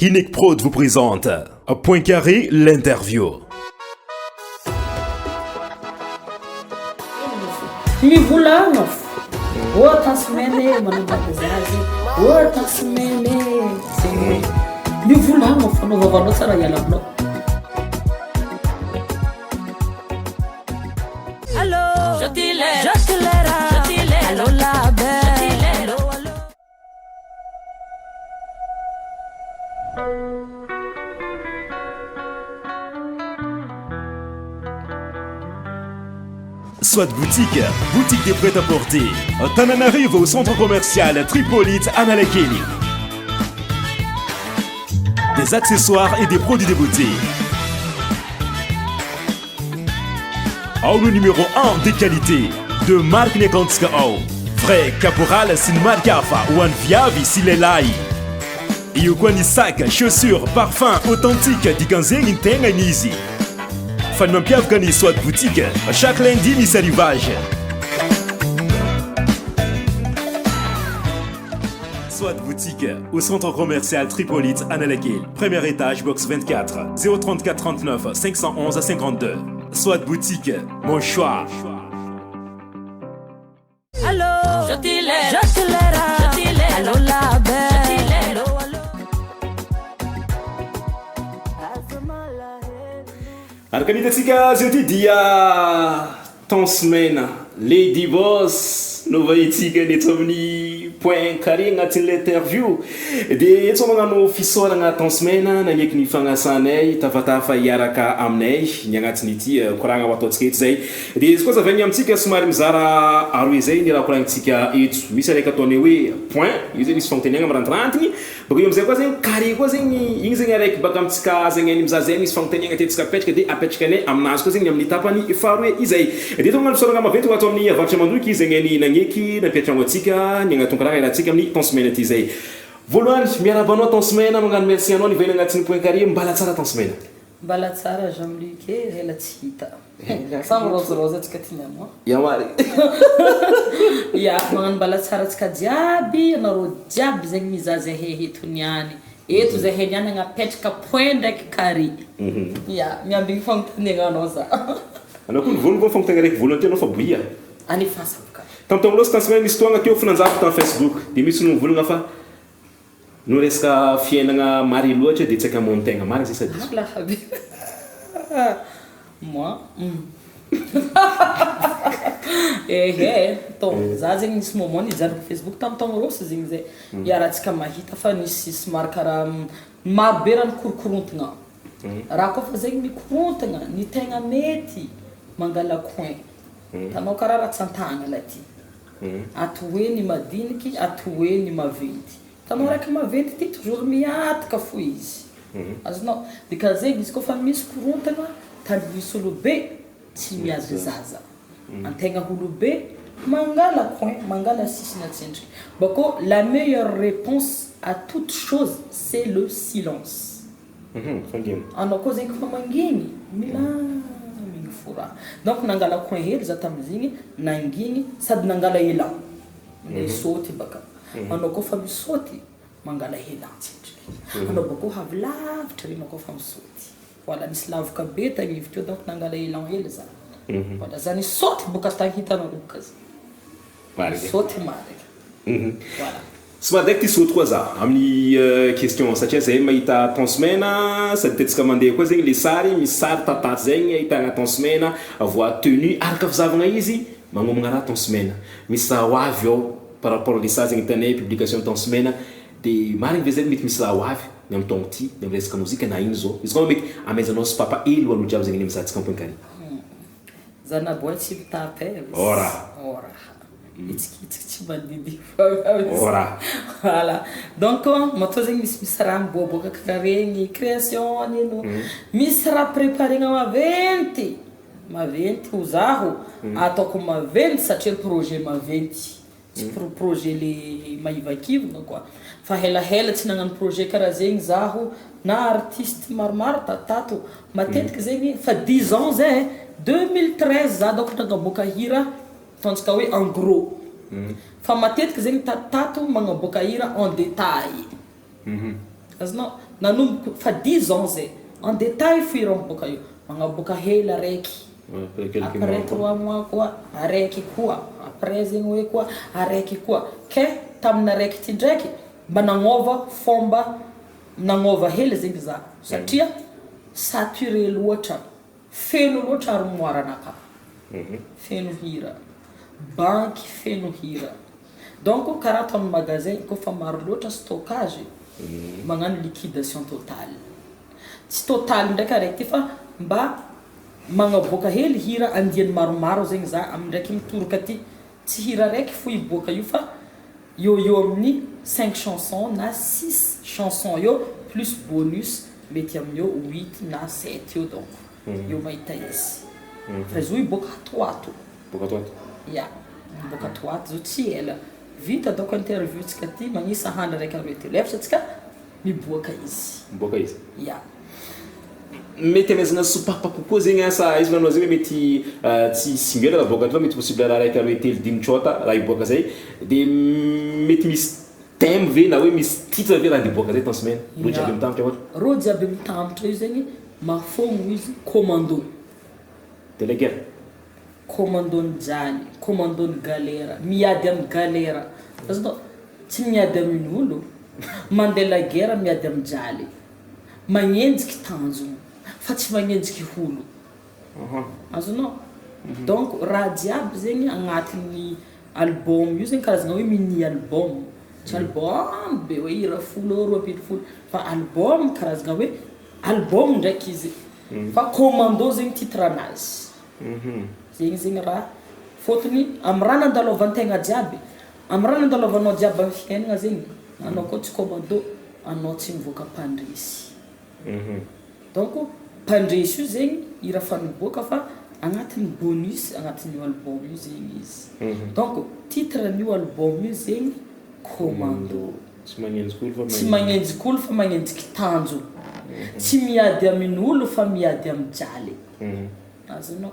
Hinek Prod vous présente Point Carré l'interview. Mivolagna fo. Oh tasimena e manambady zaza e. Oh tasimena e. Zegny hoe mivolagna fo anao vavanao tsara hiala aminao. Soit boutique, boutique des prêt-à-porter. Tananarivo au centre commercial Tripolite Analakely. Des accessoires et des produits de beauté. Ao no numéro 1 des qualités de marque ny akantsika ao. Vrai caporal sy ny marika hafa ho an'ny viavy sy lehilahy. Eo koa ny sac, chaussures, parfum authentique dikan'zegny ny tegna izy. Fa ny mampiavaka ny Soit Boutique, chaque lundi misy arrivage. Soit Boutique, au centre commercial Tripolite Analakely, premier étage, box 24, 034 39 511 52. Soit Boutique, mon choix. Araka ny hitantsika azy eo ity dia Tence Mena, Lady Boss no vahintsika ny eto amin'ny Point Carré agnatin'ilay interview. Dia eto magnano fisaoragna Tence Mena nagneky ny fagnasanay hitafatafa hiaraka aminay ny agnatin'ity koragna ho ataontsika eto izay. Dia izy koa azavaigny amintsika somary mizara aroe izay ny raha koragnintsika eto. Misy araiky ataonay hoe point, io zay misy fagnontaniagna mirantirantiny. Baka eo amizay koa zegny carré koa zegny igny zegny araiky baka amintsika zegny any mizaha zay misy fagnontaniagna tiantsika apetraka de apetrakanay aminazy koa zegny ny amin'ny tapany faharoe izay. De tonga ny fisaoragna maventy ho ato amin'ny avaratra Mandoky zegny any nagneky nampiatragno antsika ny agnatonkaragna iarahantsika amin'ny Tence Mena ty zay. Voalohany miarahaba anao Tence Mena magnano merci anao nivahiny agnatin'ny Point Carré mbala tsara Tence Mena. Mbala tsara Jean Luc e, ela tsy hita. Samy raozirozy atsika ty niany an. Ya marigny. Ya, magnano mbala tsara atsika jiaby, anareo jiaby zegny mizaha zahay eto niany. Eto zahay niany agnapetraka point ndraiky carré. Ya, miambigny fagnontaniagnanao za. Anao koa nivolagna koa fagnontaniagna raiky voalohany teo anao fa boia. Alefaso boka. Tamin'ny taogno lôsa tany misy fotoagna teo finanjako tamin'ny Facebook de misy olo nivolagna fa No resaka fiainagna mare loatra dia tsy aika hamono tegna, marina zay sa diso? Allah habibi moi hum ehe tô za zegny nisy moment nijanoko facebook tam taogno roso zegny zay iarahantsika mahita fa nisy somary karaha maro be raha nikorokorontagna raha koa fa zegny mikorontagna ny tegna mety mangala coin tanao karaha ratsantagnana ty Ato hoe ny madiniky ato hoe ny maventy. Hitanao raiky maventy ty toujours mihataka fo izy. Azonao? Dikan'izegny izy koa fa misy korontagna tady misy olobe tsy miady zaza. Antegna olobe mangala coin, mangala sisiny atsendriky. Bakô la meilleure réponse à toute chose c'est le silence. Anao koa zegny kofa mangigny, milamigny fo raha. Donc nangala coin hely za tamizigny, nangigny sady nangala elan, nde hisaoty baka. Anao koa fa misaoty, mangala elan tsendriky. Anao bakeo avy lavitra regny anao koa fa misaoty. Voilà, nisy lavoka be tagnivo teo donc nangala elan hely za. Voilà, za nisaoty boka tagny hitanareo boka za. Misaoty marigny. Voilà. Somary direct hisaoty koa za amin'ny question satria zahay mahita tence mena sady hitantsika mandeha koa zegny le sary misy sary tataty zegny ahitagna tence mena voa tenue araka fizahavagna izy magnomagna raha tence mena misy raha ho avy ao par rapport le sary zegny hitanay publication tence mena de marigny ve zay mety misy raha ho avy ny amin'ny taogno ty ny amin'ny resaka mozika na ino zao izy koa mety amaizanao sy papa hely ho an'olo jiaby zegny ny mizahantsika point carré. Zanaboay tsy mitapy e. Ora. Ora. Hitsikitsiky tsy mandidy foagna izy. Ora. Voilà. Donc matoa zegny misy misy raha miboaboaka karaha regny, création nino. Misy raha préparena maventy, maventy ho zaho, ataoko maventy satria projet maventy. Tsy pro projet le maivakivagna quoi. Fa helahela tsy nagnano projet karaha zegny zaho na artiste maromaro tatotato. Matetiky zegny fa dix ans zay e, 2013 za daoko nagnaboaka hira ataontsika hoe en gros. Fa matetiky zegny tatotato magnaboaka hira en detail. Azonao? Nanomboko fa dix ans zay, en détail fo hira miboaka io, magnaboaka hely araiky, après trois mois koa araiky koa, après zegny hoe koa araiky koa, ke tamin'ny araiky ty ndraiky mba nagnôva fomba nagnôva hely zegny za satria saturé loatra, feno loatra armoire anakahy, feno hira, banky feno hira. Donc karaha ataon'ny magasin kôfa maro loatra stockage magnano liquidation totale, tsy totale ndraiky araiky ty fa mba magnaboaka hely hira andiany maromaro zegny za amin'ny ndraiky mitoroka aty, tsy hira araiky fo hiboaka io fa eo eo amin'ny cinq chansons na six chansons eo plus bonus mety amin'ny eo huit na sept eo donc eo mahita izy fa izy io hiboaka ato ato. Boaka ato ato. Ya, boaka ato ato zao tsy ela. Vita ataoko interview tsika ty, magnisa handra raika aroe telo efatra tsika, miboaka izy. Miboaka izy. Ya. Mety amaizana sopapa kokoa zegny an sa izy manao zegny hoe mety tsy single raha aboaka fa mety possible raha raika aroe telo dimy tsôta raha hiboaka zay de mety misy thème ve na hoe misy titre ve raha andeha hiboaka zay tence mena? Rô jiaby mitambatra ohatra. Rô jiaby mitambatra io zegny mahafôgno izy commando. De la guerre. Commando-n'ny jaly, commando-n'ny galère, miady amin'ny galère, azonao? Tsy miady amin'olo, mandeha la guerre miady amin'ny jaly, magnenjiky tanjogno fa tsy magnenjiky olo, azonao? Donc raha jiaby zegny agnatin'ny album io zegny karazagna hoe mini album, tsy album be hoe hira folo, 12 fa album karazagna hoe album ndraiky izy fa commando zegny titre anazy. Zegny zegny raha fôtony amy raha nandalôvan-tegna jiaby, amy raha nandalôvanao jiaby amy fiaignana zegny, anao koa tsy commando, anao tsy mivoaka mpandresy. Donc mpandresy io zegny hira fa niboaka fa agnatin'ny bonus agnatin'io album io zegny izy. Donc titre-n'io album io zegny commando. Tsy magnenjika olo fa Tsy magnenjika olo fa magnenjiky tanjogno. Tsy miady amin'olo fa miady amy jaly. Azonao.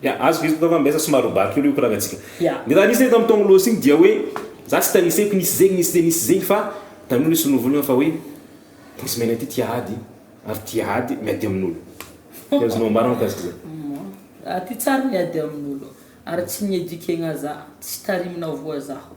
Ya, azoko izy fa mbesa somary ho baky io koragnantsika. Ya. Ny raha nisy tamin'ny taogno lôsa igny dia hoe za tsy taniseko nisy zegny nisy zegny nisy zegny fa tamin'io nisy novolagna fa hoe Tence Mena ty tia ady ary tia ady miady amin'olo. Ty azonao ambara mahakasika zay? Za ty tsary miady amin'olo ary tsy niedikegna za, tsy tarimina voa zaho.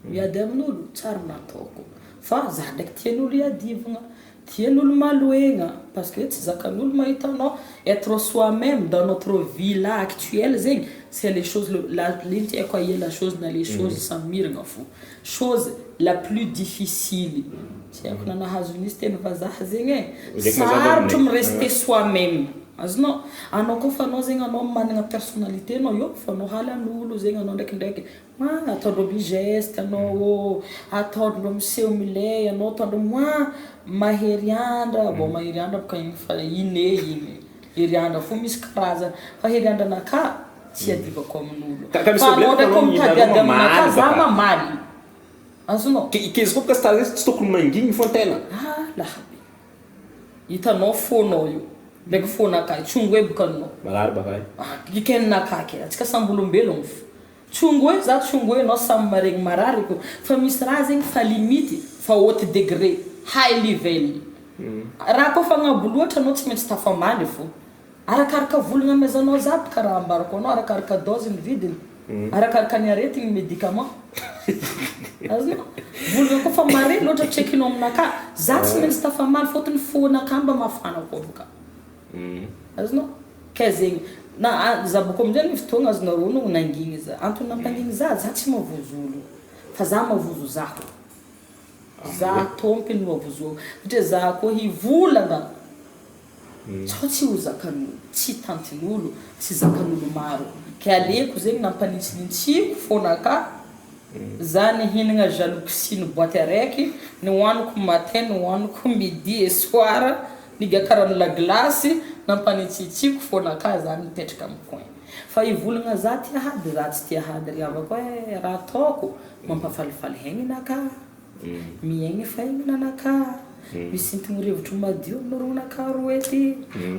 Miady amin'olo, tsary nataoko. Fa za ndraiky tian'olo iadivagna, tian'olo maloegna, parce que tsy zakan'olo mahita anao être soi même dans notre vie là actuelle zegny, c'est les choses le la ino tsy haiko aia la chose na les choses samy miragna fô, chose la plus difficile, tsy haiko na nahazo nisy teny vazaha zegny e, sarotro mi rester soi même, azonao, anao koa fa anao zegny anao managna personnalité anao io fa anao halan'olo zegny anao ndraikindraiky. Ah, ataondreo mi-geste anao ô, ataondreo miseho milay anao, ataondreo moa mahery andra, bon mahery andra boka igny fa inné igny, hery andra fo misy karazany, fa hery andranakà tsy iadivako amin'olo, Ka ka misy fa anao problème ndraiky anao koa mitadiady mihinana aminakà mamaly za baka. mamaly, azonao? Ke izy koa boka star zay tsy tokony mangigny fô antegna. Ah lahabe, hitanao fônao io, ndraiky fônakà, tsongoe boka anao. Marary baka e. Ah, iken'nakà ke, antsika samby olombelogno fo. Tsongo e, za tsongo e, enao samy maregny marary ko, fa misy raha zegny fa limite, fa haute degré, high level, raha koa fa agnabo loatra anao tsy maintsy tafamaly fo, arakaraka volagna amezanao za bka raha ambarako anao, arakaraka dose ny vidiny, arakaraka ny aretigny ny médicament, azonao, volagna koa fa mare loatra check-nao aminakahy, za tsy maintsy tafamaly fôtony fônakahy mba mafana koa boka. Azonao? Kay zegny, na za bôka amizay nisy fotoagna azonareo no nangigny za, antony nampangigny za, za tsy mavozo olo, fa za mavozo zaho, za tômpiny no avozoako, satria za koa hivolagna sao tsy ho zakan'olo, tsy tantin'olo, tsy zakan'olo maro, ke aleko zegny nampanintsinintsiko fônakà, za nihinagna jaloxine boaty araiky, nihoaniko matin, nihoaniko midi et soir, Nigaka rano la glace nampanitsitsiako fônakà za mipetraka am coin fa hivolagna za tia hady za tsy tia hady ry havako eh raha ataoko mampafalifaly haignanakà miaigny faignananakà misintogno rivotro madio amin'ny orognonakà roe ty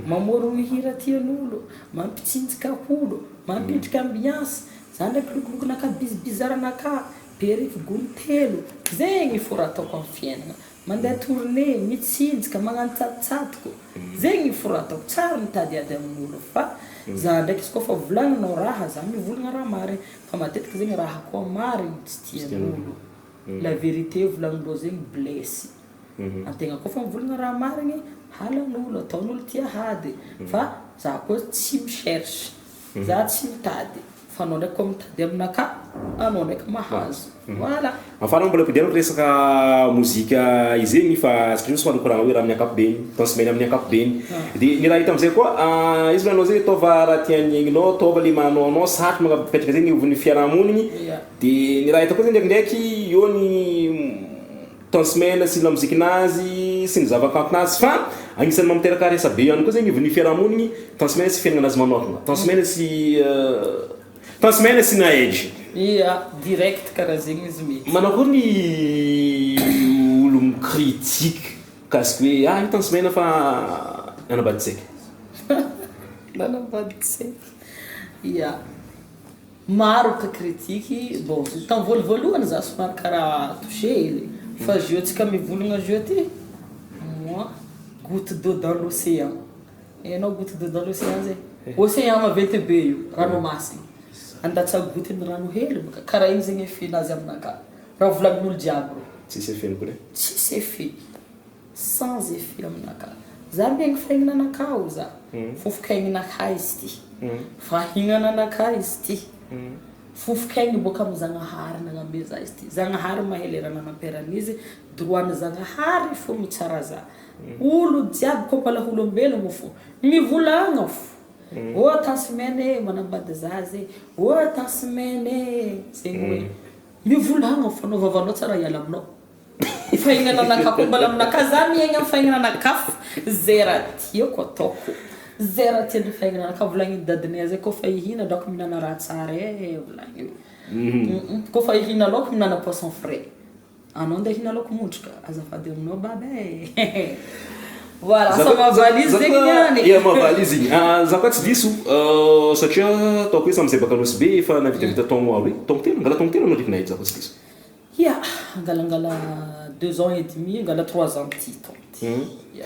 mamorogno hira tian'olo mampitsinjaka olo mampidriky ambiance za ndraiky lokolokonakà bizibizarnakà perruque gony telo zegny fô raha ataoko am fiaignana. Mandeha tournée, mitsinjaka, magnano tsatotsatoko. Zegny fo raha ataoko, tsary mitady ady amin'olo fa za ndraiky izy koa fa volagninao raha za mivolagna raha marigny fa matetiky zegny raha koa marigny tsy tian'olo, la vérité volagnindreo zegny blesse, antegna koa fa mivolagna raha marigny halan'olo, ataon'olo tia hady fa za koa tsy mi-cherche, za tsy mitady. Fa anao ndraiky koa mitady aminakahy, anao ndraiky mahazo. Voilà. Afara mbola ampidirako resaka mozika izegny fa satria somary nikoragna hoe raha amin'ny ankapobeny, Tence-main amin'ny ankapobeny. De ny raha hita amizay koa izy manao zay ataova raha tian'ny aignanao, ataova le maha anao anao, sarotro magnapetraka zegny eo ivon'ny fiarahamonigny. De ny raha hita koa zegny ndraikindraiky eo ny Tence-main sy lamozikinazy sy ny zava-kantonazy fa agnisan'ny mampiteraka resa-be ihany koa zegny ivon'ny fiarahamonigny Tence-main sy fiaignanazy manokagna, Tence-main sy Tence-main sy Naej. Ia, direct karaha zegny izy mety. Manao akory ny olo mi-critique mikasiky hoe ah io Tence-main fa nanambady tsaiky. Nanambady tsaiky, ia. Maro ka critique, bon tam voalovoalohany za somary karaha touché hely fa jeu tsika mivolagna jeu ty moi goutte d'eau dans l'océan, hainao goutte d'eau dans l'océan zay? Océan maventy be io, ranomasigny, andatsaha goutte ny rano hely bôka karaha igny zegny effet nazy aminakahy, raha volagnin'olo jiaby rô. Tsisy effet-ny koa re. Tsisy effet. Sans effet aminakahy. Za miaigny faignananakahy o za. Fofok'aignanakahy izy ty. Fahignananakahy izy ty. Fofok'aigny boaka amy Zagnahary nagname za izy ty. Zagnahary mahay le raha nanampiaranizy, droit-n'i Zagnahary fo mitsara za. Olo jiaby koa mbala olombelogno fo, mivolagna fo. Ô Tansimena e, manambady zaza e, ô Tansimena e, zegny hoe mivolagna fo anao, vavanao tsara hiala aminao. Fahignana anakahy koa mbola aminakahy za miaigna am fahignana anakafo ze raha tiako ataoko ze raha tiandry fahignana anakahy volagniny dadinay zay koa fa ihina drako mihinana raha tsara e volagniny koa fa ihina laoko mihinana poisson frais anao ndeha ihina laoko montrika azafady aminao baba e voilà asa mahavaly izy zegny niany Ia mahavaly izy igny za koa tsy diso satria ataoko hoe samy zay baka Nosy Be efa nahavitavita taogno aroe taogno telo angala taogno telo anao ndraiky nahita za koa tsy diso. Ya, angalangala deux ans et demi, angala trois ans ty taona ty. Ya.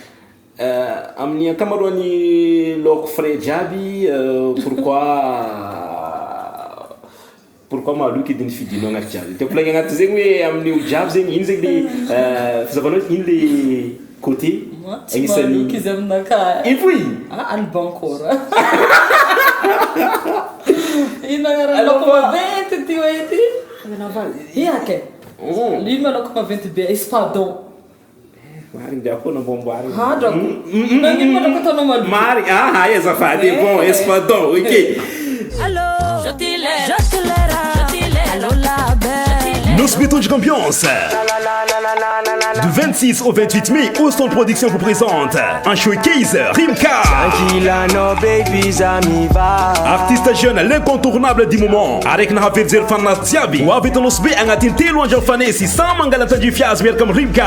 Amin'ny ankamaroan'ny laoko frais jiaby pourquoi pourquoi mahaloky edy ny fidinao agnaty jiaby? Tiako volagnina agnaty zegny hoe amin'ny olo jiaby zegny ino zegny le fizahavanao ino le côté Moi tsy agnisan'ny mahaloky izy aminakahy. Ino foy? Ah, Albancor. Ino agnaran'ny laoko maventy ty hoe ty? Ia kay. Ino ma laoko maventy be? Espadon. Marigny dia koa namboamboarigny. Hadrako. Nagnino ma drako ataonao maloto? Marigny, ah hay azafady e, bon espadon, ok. Nosy Be Tondrika Ambiance. Du 26 au 28 mai, Austin Production vous présente un showcase Rimka. Artiste jeune, l'incontournable du moment. Araiky nahaverijery fanina jiaby. Ho avy eto Nosy Be agnatin'ny telo andro mifanesy samy mangala-tandrify azy miaraka amin'ny Rimka.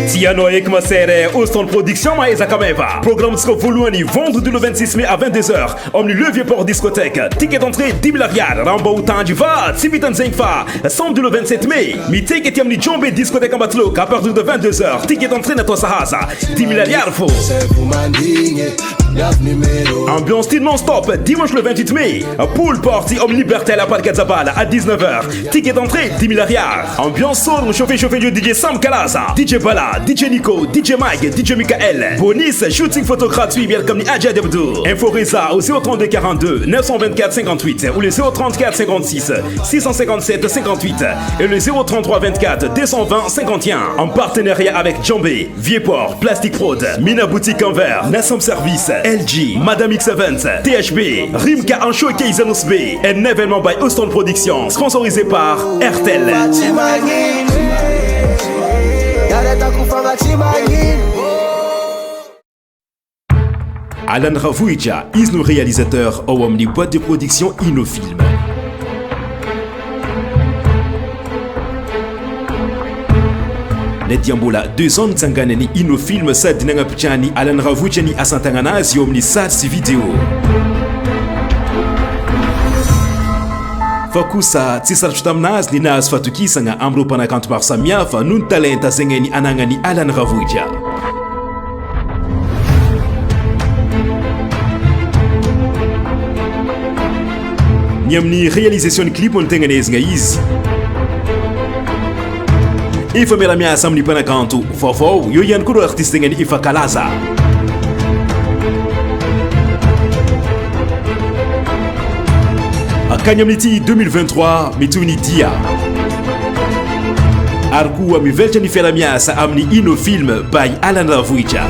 Tianao eky ma sœur, Austin Production maezaka meva. Programme-tsika voalohany vendredi le 26 mai à 22h amin'ny Le Vieux Port Discothèque. Ticket d'entrée 10 000 ariary. Raha mba ho tandry va tsy vitan'izegny fa samedi le 27 mai miteky aty amin'ny Jombe Discothèque Ambatoloaka à partir de 22h. Ticket d'entrée natao sahaza 10 000 ariary fô. Ambiance ty non stop dimanche le 28 mai. Pool party au Libertel à Parc Zabala à 19h. Ticket d'entrée 10 000 ariary. Ambiance sorogno chauffé chauffé du DJ Sam Kalaza, DJ Bala, DJ Nico, DJ Mike, DJ Michael. Bonus shooting photo gratuit miaraka amin'ny Adja Debdo. Info Reza au 032 42 924 58 ou le 034 56 657 58 et le 033 24 220 51 en partenariat avec Djambé, Vieux-Port, Plastic Prod, Mina Boutique Envers, Nassam Service, LG, Madame X Events, THB, Rimka en showcase Nosy Be, un événement by Austin Productions, sponsorisé par RTL. Alan Ravohitra, izy no réalisateur ao amin'ny boîte de production Innofilm. Na dia mbola deux ans nitsanganan'ny Innofilm sady nagnapitrahany Alan Ravohitra ny asan-tagnana azy eo amin'ny sary sy vidéo. Fa kosa tsy sarotra taminazy ny nahazo fahatokisagna amin'ireo mpanakanto maro samihafa noho ny talenta zegny anagnan'i Alan Ravohitra. Ny amin'ny réalisation ny clip no tegna nehezigna izy. Efa miara-miasa amin'ny mpanakanto vaovao, eo ihany koa ireo artiste tegna efa kalaza. Akany amin'ity 2023 mitohy ny dia. Ary koa mivelatra ny fiaraha-miasa amin'ny Inno Film by Alan Ravohitra.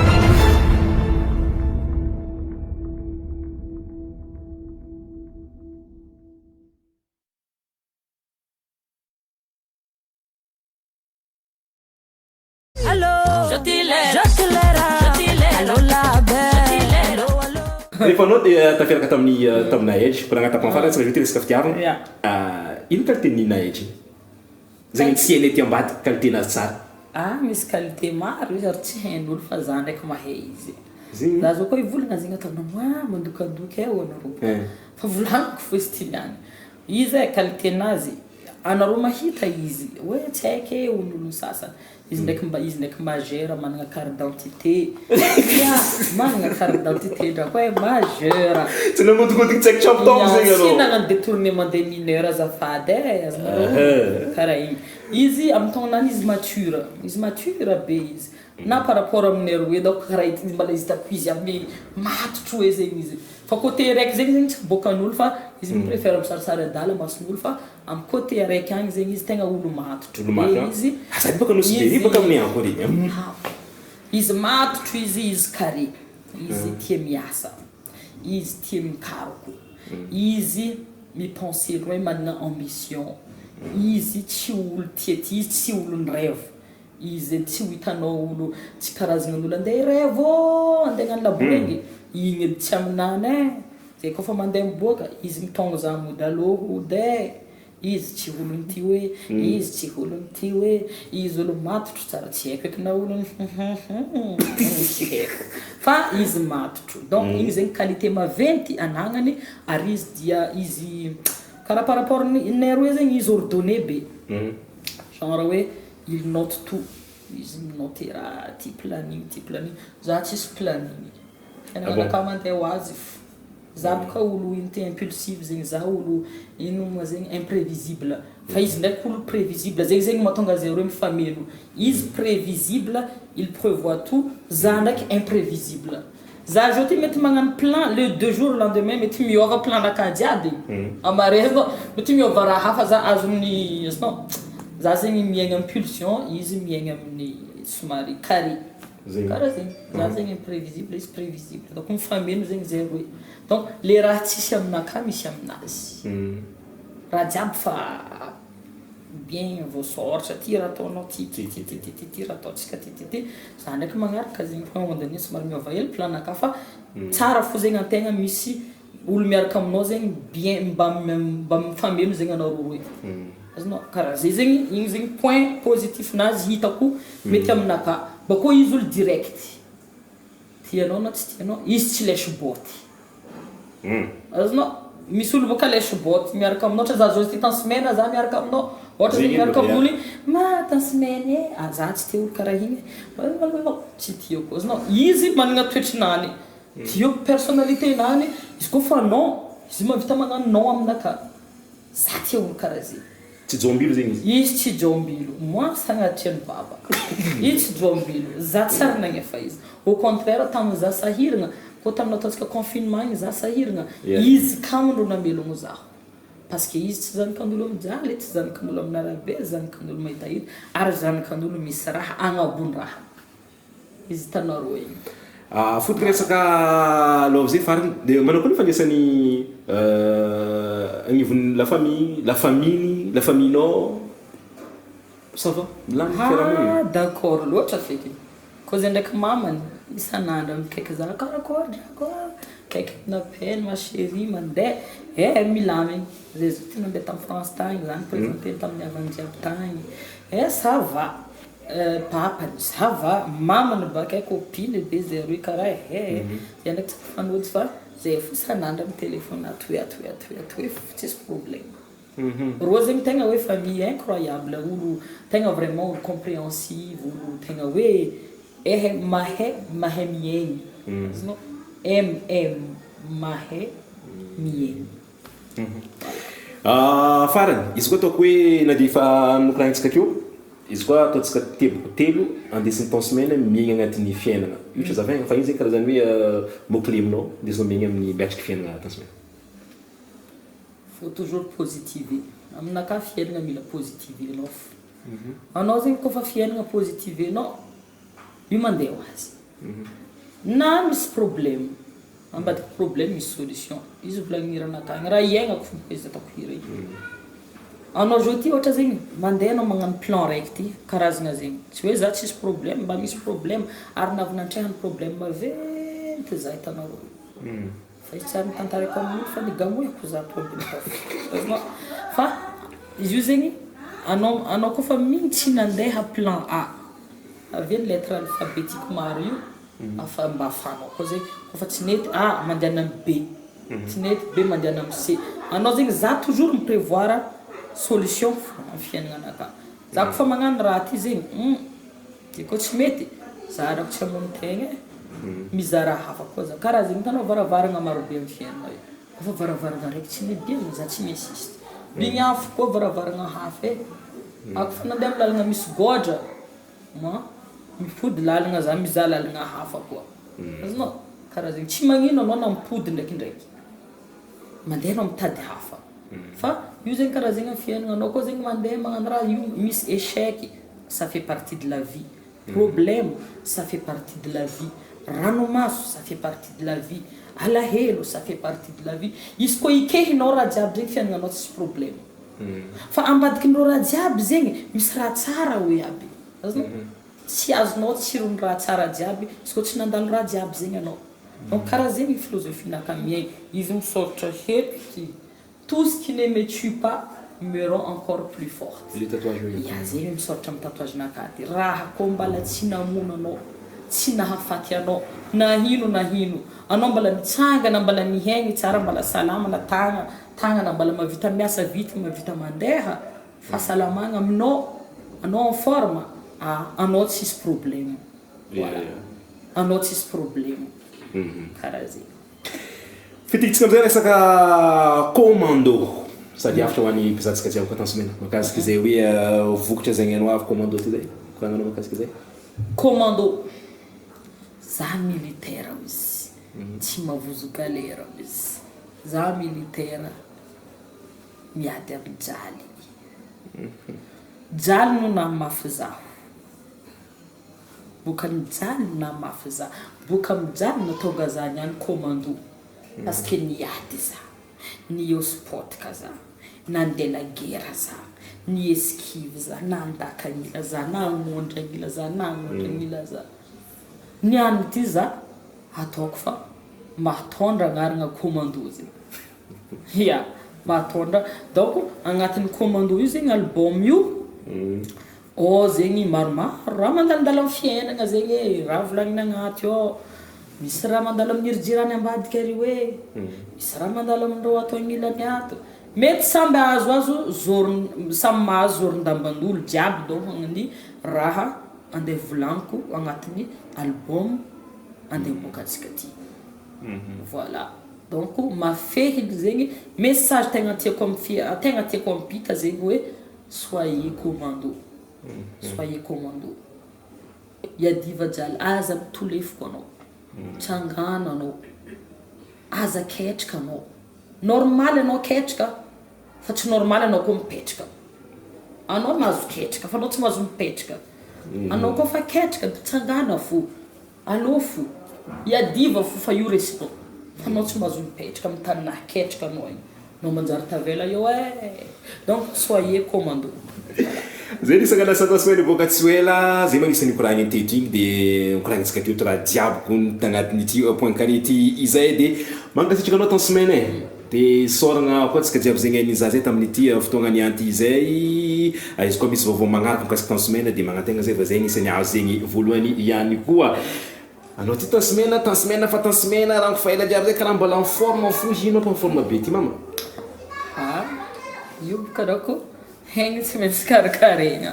Rehefa anao dia tafiaraka tamin'ny tamin'i Naej, mbola nangataka farany tsika vita resaka fitiavana. Ino qualité ny Naej? Zegny tsy hainay aty ambadika qualité nazy tsara. Ah misy qualité maro izy ary tsy hain'olo fa za ndraiky mahay izy. Za zao koa hivolagna zegny ataonao ah mandokandoka eo anareo. Fa volagniko fo izy ty niany. Izy e qualité nazy anareo mahita izy hoe tsy haiko e hoy ny olona sasany izy ndraiky mba izy ndraiky majeur managna carte d'identité ya managna carte d'identité ndra koa e majeur Tsy nagnodikodiny tsy haiko tsy ampy taogno zegny anao. Tsy nagnano détournement des mineurs azafady e azonareo karaha igny izy amin'ny taognanany izy mature izy mature be izy na par rapport aminay roe donc karaha ity mbola izy hitako izy amin'ny matotro hoe zegny izy Fa côté araiky zegny zegny tsy aboakan'olo fa izy mi préfère misarisary adala amason'olo fa am côté araiky agny zegny izy tegna olo matotro Olo be matotro izy, Ah sady baka nosy be izy ry baka aminay agny koa regny an. Izy matotro izy, izy carré, izy tia miasa, izy tia mikaroko, izy mi penser loin managna ambition, izy tsy olo tia tia, izy tsy olon'ny rêve. Izy tsy ho hitanao olo tsy karazagna olo andeha hi-rêve ô andeha hagnano laboregny igny edy tsy aminany e zay koa fa mandeha miboaka izy mitôgno za mody alôha hody e izy tsy olon'ity hoe izy tsy olon'ity hoe izy olo matotro tsara tsy haiko eky na olon'ny hum tsy haiko fa izy matotro donc igny zegny qualité maventy anagnany ary izy dia izy karaha par rapport ny nay roe zegny izy ordonné be genre hoe Il note tout, izy mi-noter raha ty planning ty planning, za tsisy planning, fiainagnanakahy mandeha ho azy fo, za boka olo ino ty impulsive zegny, za olo ino ma zegny imprevisible, fa izy ndraiky olo previsible, zegny zegny mahatonga zareo mifameno, izy previsible, il prevoit tout, za ndraiky imprevisible. Za zao ty mety magnano plan le deux jours lendemain mety miôva plan nakahy jiaby amarezinao mety miôva raha hafa za azon'ny azonao za zegny miaigna am pulsion izy miaigna amin'ny somary carré karaha zegny za zegny imprevisible izy previsible donc mifameno zegny zay roe donc le raha tsisy aminakahy misy aminazy raha jiaby fa Bien voasoratra ty raha ataonao ty ty ty ty ty ty raha ataontsika ty ty ty, za ndraiky magnaraka zegny fa un moment donné somary miova hely plan nakahy fa tsara fo zegny antegna misy olo miaraka aminao zegny bien mba mba mifameno zegny anareo roe, azonao? Karaha zay zegny igny zegny point positif nazy hitako mety aminakahy, bakeo izy olo direct, tianao na tsy tianao izy tsy lèche bôty. Azonao? Misy olo boka lèche botte miaraka aminao, ohatra za zao ty tansemena za miaraka aminao, ohatra zay miaraka amin'olo igny, ma tansemena e, ah za tsy tia olo karaha igny e, tsy tiako, azonao? Izy managna toetrinany, tiako personnalité nany, izy koa fa non, izy mahavita magnano non aminakahy, za tia olo karaha zegny. Tsy jombilo zegny izy? Izy tsy jombilo, moi sagnatria ny vava, izy tsy jombilo, za tsy ary nagnefa izy, au contraire tamin'ny za sahiragna, koa tamin'ny nataontsika confinement igny za sahiragna, izy kamo no namelogno zaho, parce que izy tsy zanakan'olo mijaly, tsy zanakan'olo amin'arabe, zanakan'olo mahitahita, ary zanakan'olo misy raha agnabon-draha. Izy hitanareo igny. Fotoko resaka love zay farany de manao akory ny fandraisan'ny agnivon'ny la famille, la famille-ny, la famille-nao, ça va? Milamina ny fiarahamonina? Ah d'accord loatra feky, koa zay ndraiky mamany isan'andro mikaiky za karakôry drako ah, mikaiky min'appel ma chérie mandeha, eh milamigny, zay zao ty nandeha tam France tagny za ni-presenter tamin'ny havany jiaby tagny, eh ça va. Papany, ça va, mamany baka copine be zay roe karaha eh, zay ndraiky tsy mifanojo fa zay fo isan'andro am téléphone ato hoe ato hoe ato hoe ato hoe tsisy problème. Rô zegny tegna hoe famille incroyable, olo tegna vraiment olo compréhensive, olo tegna hoe ehe mahay mahay miaigny, azonao? MM mahay miaigny. Farany, izy koa ataoko hoe na dia efa nokoragnintsika teo, izy koa ataontsika teboka telo andesin'ny temps semaine miaigna agnatin'ny fiainana. Io tsy azavaigna fa io zegny karazan'ny hoe mot clé aminao indesinao miaigna amin'ny miatriky fiainana temps semaine. Faut toujours positiver, aminakahy fiainana mila positiver-nao fo. Anao zegny kôfa fiainana positiver-nao, io mandeha ho azy. Na misy problème, ambadiky problème misy solution, izy volagniny hiranakahy igny, raha iaignako fô izy ataoko hira io. Anao zao ty ohatra zegny, mandeha anao magnano plan raiky ty, karazagna zegny, tsy hoe za tsisy problème, mba misy problème, ary navy nantrehany problème maventy za hitanareo. Fa izy tsy ary notantaraiko amin'olo fa nigamoiko za tômpony tao. Azonao? Fa izy io zegny anao anao koa fa mino tsy nandeha plan A avy eo ny lettre alphabetique maro io afa mba afahanao koa zegny koa fa tsy nety A mandehana am B tsy nety B mandehana am C anao zegny za toujours mi-prevoir solution fô am fiaignananakahy za koa fa magnano raha ty zegny hum De koa tsy mety, za rako tsy hamono tegna e, mizaha raha hafa koa za, karaha zegny hitanao varavaragna marobe amy fiaignana io, koa fa varavaragna raiky tsy midiagna za tsy mi-insiste, mignafo koa varavaragna hafa e, ako fa nandeha amy lalagna misy gôdra, ma mipody lalagna za mizaha lalagna hafa koa, azonao, karaha zegny, tsy magnino anao na mipody ndraikindraiky, mandeha anao mitady hafa, fa io zegny karaha zegny amy fiaignana, anao koa zegny mandeha magnano raha io misy échec. ça fait partie de la vie, problème ça fait partie de la vie, ranomaso ça fait partie de la vie, alahelo ça fait partie de la vie, izy koa ikehinao raha jiaby zegny fiaignananao tsisy problème, fa ambadikin'ireo raha jiaby zegny misy raha tsara hoe aby, azonao? Tsy azonao tsiron'ny raha tsara jiaby izy koa tsy nandalo raha jiaby zegny anao, donc karaha zegny philosophie-nakahy miaigny, izy misoratra heky ty. Tout ce qui ne me tue pas me rend encore plus forte. Le tatouage io. Ya zegny misoratra am tatouage nakahy ty raha kô mbala tsy namono anao tsy nahafaty anao na ino na ino anao mbala mitsangana mbala mihaigny tsara mbala salama na tagna tagnana mbala mahavita miasa vita mahavita mandeha fahasalamagna aminao anao en forme ah anao tsisy problème voilà anao tsisy problème karaha zegny. Fitiditsika amizay resaka commando sady hafatra ho an'ny mpizatsika jiaby koa Tanjomena mahakasika izay hoe vokatra izay hainao avy commando ty zay koragnanao mahakasika izay. Commando, za militaire ozy, tsy mavozo galère ozy, za militaire miady amy jaly, jaly no nahamafy zaho. Boka nijaly na mafy za. Boka mijaly no tonga za niany commando parce que niady za, niosy potika za, nandeha la guerre za, ni esquive za, nandaka an'ila za, nagnondra an'ila za, nagnondra an'ila za. Niany ty za ataoko fa mahatondra agnarana commando zegny. Ya, mahatondra donc agnatin'ny commando io zegny album io. Ao zegny maromaro raha mandalondalo amin'ny fiainagna zegny e, raha volagnina agnaty ao, misy raha mandalo amin'ny ry jirany ambadika ary hoe, misy raha mandalo amindreo ato agnilany ato, mety samby ahazoazo zoron- samy mahazo zoron-damban'olo jiaby donc ny raha andeha volagniko agnatin'ny album andeha aboakantsika ty, voilà donc mafehiny zegny message tegna tiako amfi- tegna tiako ampita zegny hoe. Soyez commando soyez commando iadiva jaly aza mitolefoko anao tsangano anao aza ketrika anao normal anao ketrika fa tsy normal anao koa mipetraka anao mahazo ketrika fa anao tsy mahazo mipetraka anao koa fa ketrika mitsangana fo Aleo fo, iadiva fo fa io resinao, fa anao tsy mahazo mipetraka amin'ny tany nahaketrika anao igny, anao manjary tavela eo eh! Donc soyez commando. Voilà. Zay ny sanganasa Tasmania nivoaka tsy ho ela, zay magnisany nikoragna teto igny de nikoragnintsika teto raha jiaby gony tagnatin'ity point carré ty izay de mankasitraka anao Tansmaine e! De isaoragna koa antsika jiaby zegny nizaha zay tamin'ity fotoagna nianty izay, izy koa misy vaovao magnaraka mikasika Tanjomena de magnantegna zay fa zay agnisan'ny azo zegny voalohany ihany koa. Anao ty Tanjomena, Tanjomena fa Tanjomena rango fa ela jiaby zay karaha mbola en forme fo ino ampa en forme be ty mama? Ah! Io boka rako hegny tsy maintsy karakaraigna.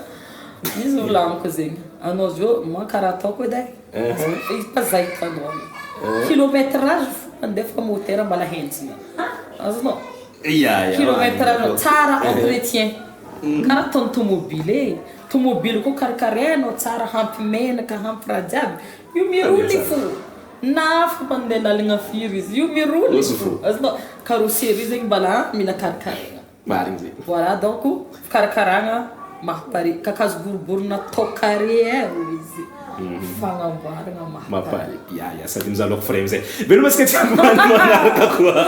Izy volagniko zegny, anao zao ma karaha ataoko edy e, fa za hitanao io. Kilométrage fo mandefa moteur mbala henjana. Azonao? Kilométrage tsara entretien. Karaha ataon'ny tomobile e. Tomobile koa karakarainao tsara hampy menaka, hampy raha jiaby, io miroly fo. Na afaka mandeha lalagna firy izy io miroly fo. Azonao? Carrosserie zegny mbala mila karakaraigna. Marigny zay. Voilà donc fikarakaragna maha-pare kakazo boribory natao carré eh hoy izy fagnamboaragna maha-pare. Maha-pare, ya ya sady mizaha loko frais amizay. Veloma antsika jiaby manaraka koa.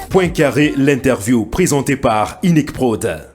Point Carré, l'interview présentée par Inic Prod.